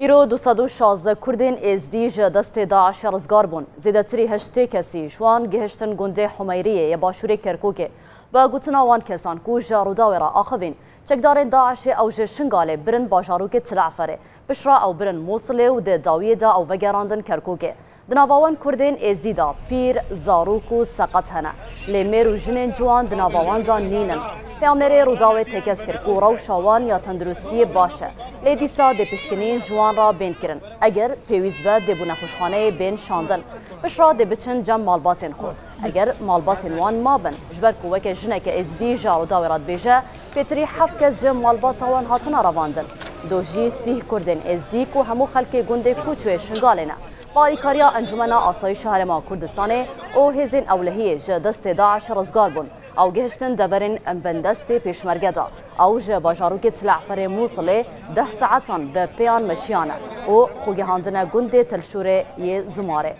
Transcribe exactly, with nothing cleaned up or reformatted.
Îro du sed û şazdeh Kurdên Êzdî ji destê DAIŞê rizgar bûn. Zêdetirî heştê kesî ji wan gihiştin gundê Humeyriyê yê başûrê Kerkûkê. Bi gotina wan kesan ku ji Rûdawê re axivîn, çekdarên DAIŞê ew ji Şingalê birin bajarokê Til'eferê. Piştre ew birin Mûsilê û di dawiyê de ew vegerandin Kerkûkê. Di nava wan Kurdên Êzdî de pîr, zarok û seqet hene. Lê mêr û jinên ciwan di nava wan de nînin. Peyamnêrê Rûdawê tekez kir ku rewşa wan ya tenduristiyê baş e. Lê dîsa dê pişkinîn ji wan re bên kirin. Eger pêwîst be, dê bo nexweşxaneyê bên şandin. Piştre dê biçin cem malbatên xwe. Eger malbatên wan mabin, ji ber ku weke jineke Êzdî ji Rûdawê re dibêje, pêtirî heft kes ji malbata wan hatine revandin. Do jî sîh Kurdên Êzdî ku hemû xelkê gundê Kûçûyê Şingalê ne, bi alîkariya Encûmena Asayîşa Herêma Kurdistanê û hêzên ewlehiyê ji destê DAIŞ rizgar bûn. Ew gihiştin deverên bindestê pêşmerge de. Ew ji bajarokê Til'eferê Mûsilê deh saetan bi pêyan meşiyane û xwe gihandine gundê Telşûrê yê Zûmarê.